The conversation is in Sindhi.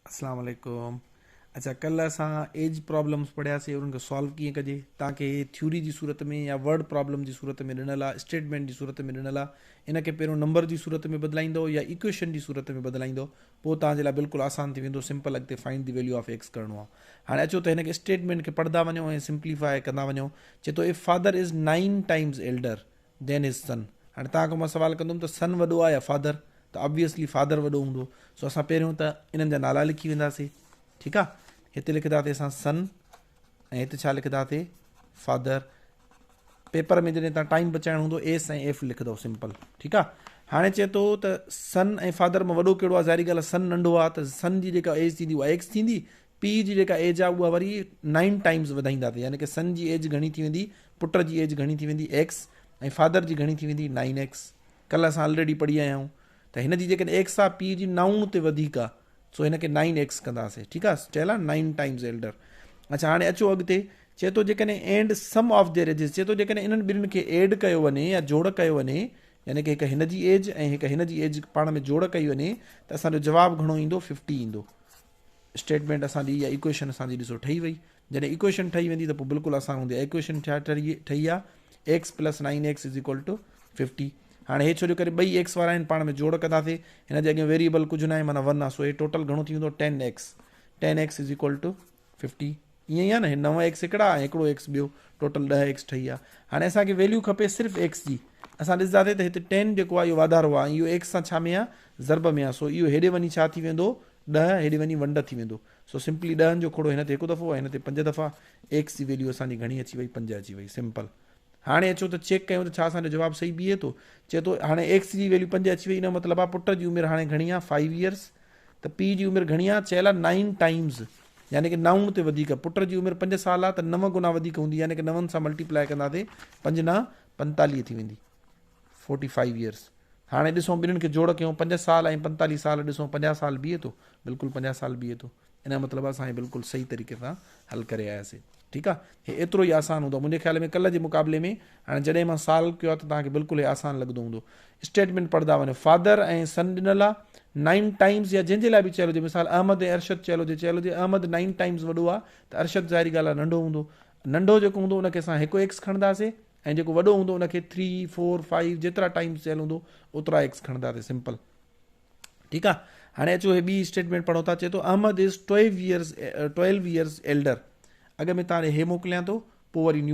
اسلام عليڪم اڇا ڪلهه اسان ايج پرابلمس پڙهياسي انهن کي سالو ڪيئن ڪجي توهان کي ٿيوري جي صورت ۾ يا ورڊ پرابلم جي صورت ۾ ڏنل آهي اسٽيٽمينٽ جي صورت ۾ ڏنل آهي ان کي پهريون نمبر جي صورت ۾ بدلائيندو يا ايڪويشن جي صورت ۾ بدلائيندو پوء توهان جي لاء بلڪل آسان ٿي ويندو سمپل اڳتي find the value of x ڪرڻو آهي هاڻي اچو ته هن کي اسٽيٽمينٽ کي پڙهندا وڃو ۽ سمپليفائي ڪندا وڃو چي ٿو if father is nine times elder than his son هاڻي توهان کان مان سوال ڪندم ته سن وڏو آهي يا فادر ته آبويسلي فادر وڏو هوندو سو اسان پهريون ته انهن جا نالا لکي وينداسي ٺيڪ آ هتي لکنداسي اسان سن ۽ هتي ڇا لکنداسي فادر پيپر ۾ جڏهن تان ٽائيم بچائڻ هوندو ايس ۽ ايف لکندو سمپل ٺيڪ آ هاڻي چئي ٿو ته سن ۽ فادر مان وڏو ڪهڙو آ ظاهري ڳالهه سن ننڍو آ ته سن جي جيڪا ايج ٿيندي اها ايڪس ٿيندي پيء جي جيڪا ايج آ اها وري نائن ٽائمز وڌائينداسين يعني ڪه سن جي ايج گهڻي ٿي ويندي پٽ جي ايج گهڻي ٿي ويندي ايڪس ۽ فادر جي گهڻي ٿي ويندي نائن ايڪس ڪلهه اسان آلريڊي پڙهي آيا آهيون ته هن جي جيڪڏهن ايڪس آ پيء جي نائون تي وڌيڪ آ سو هن کي نائن ايڪس ڪنداسين ٺيڪ آ چيل آ نائن ٽائمز ايلڊر اڇا هاڻي اچو اڳتي چئي ٿو جيڪڏهن and sum of their ages چئي ٿو جيڪڏهن انهن ٻنهن کي ايڊ ڪيو وڃي يا جوڙ ڪيو وڃي يعني ڪه هڪ هن جي ايج ۽ هڪ هن جي ايج پاڻ ۾ جوڙ ڪئي وڃي ته اسان جو جواب گهڻو ايندو ففٽي ايندو اسٽيٽمينٽ اسان جي يا ايڪويشن اسان جي ڏسو ٺهي وئي جڏهن ايڪويشن ٺهي ويندي ته پوء بلڪل آسان هوندي ايڪويشن ڇا ٺهي ٺهي آ X plus nine X is equal two 50 هاڻي هي ڇو جو ڪري ٻئي ايڪس وارا آهن پاڻ ۾ جوڙ ڪنداسي هن جي اڳيان ويريبل ڪجهه ناهي معنيٰ 1 آ سو هي ٽوٽل گهڻو ٿي ويندو 10 X 10 X is equal two 50 ائين ئي آ نه هي 9 ايڪس هڪڙا ۽ هڪڙو ايڪس ٻيو ٽوٽل 10 ايڪس ٺهي آ هاڻي اسان کي ويليو کپي صرف ايڪس جي اسان ڏسنداسي ته هتي 10 جيڪو آ اهو واڌارو آ ۽ اهو ايڪس سان ڇا ۾ آ ضرب ۾ آ سو اهو هيڏي وڃي ڇا ٿي ويندو ڏهه هيڏي وڃي ونڊ ٿي ويندو سو سمپلي ڏهن جو کوڙو هن تي هڪ دفعو ۽ هن تي پنج دفعا ايڪس جي ويليو اسان جي گهڻي اچي وئي پنج اچي وئي سمپل هاڻي اچو ته چيڪ ڪيون ته ڇا اسان جو جواب صحيح بيهي ٿو چئي ٿو هاڻي ايڪس جي ويليو پنج اچي وئي ان جو مطلب آ پٽ جي عمر هاڻي گهڻي آ فائيو ايئرس ته پيء جي عمر گهڻي آ چيل آ نائن ٽائمز يعني ڪه نائون تي وڌيڪ پٽ جي عمر پنج سال آ ته نو گنا وڌيڪ هوندي يعني ڪه نون سان ملٽيپلائي ڪنداسي پنج نا پنتاليهه ٿي ويندي فورٽي فائيو ايئرس هاڻي ڏسون ٻنهن کي جوڙ ڪيون پنج سال ۽ پنتاليهه سال ڏسون پنجاهه سال بيهي ٿو بلڪل پنجاهه سال بيهي ٿو ان جو مطلب اسان هي بلڪل صحيح طريقي سان حل ڪري آياسي ٺيڪ آ هي ايترو ئي آسان هوندو منهنجي خيال ۾ ڪلهه جي مقابلي ۾ هاڻي جڏهن مان سال ڪيو آ ته توهان کي بلڪل هي آسان لڳندو هوندو اسٽيٽمينٽ پڙهندا وڃو فادر ۽ سن ڏنل آ نائن ٽائمز يا جنهن جي لاء به چيل هجي مثال احمد ۽ ارشد چيل هجي چيل هجي احمد نائن ٽائمز وڏو آ ته ارشد ظاهري ڳالهه آ ننڍو هوندو ننڍو جيڪو هوندو ان کي اسان هڪ ايڪس کڻنداسي ۽ جيڪو وڏو هوندو ان کي ٿري فور فائيو جيترا ٽائمز چيل هوندو اوترا ايڪس کڻنداسي سمپل ٺيڪ آ هاڻي اچو هي ٻي اسٽيٽمينٽ پڙهون ٿا چي ٿو احمد از 12 ايئرز 12 ايئرز ايلڊر اڳ ۾ تان هي موڪليان ٿو پوء وري نيو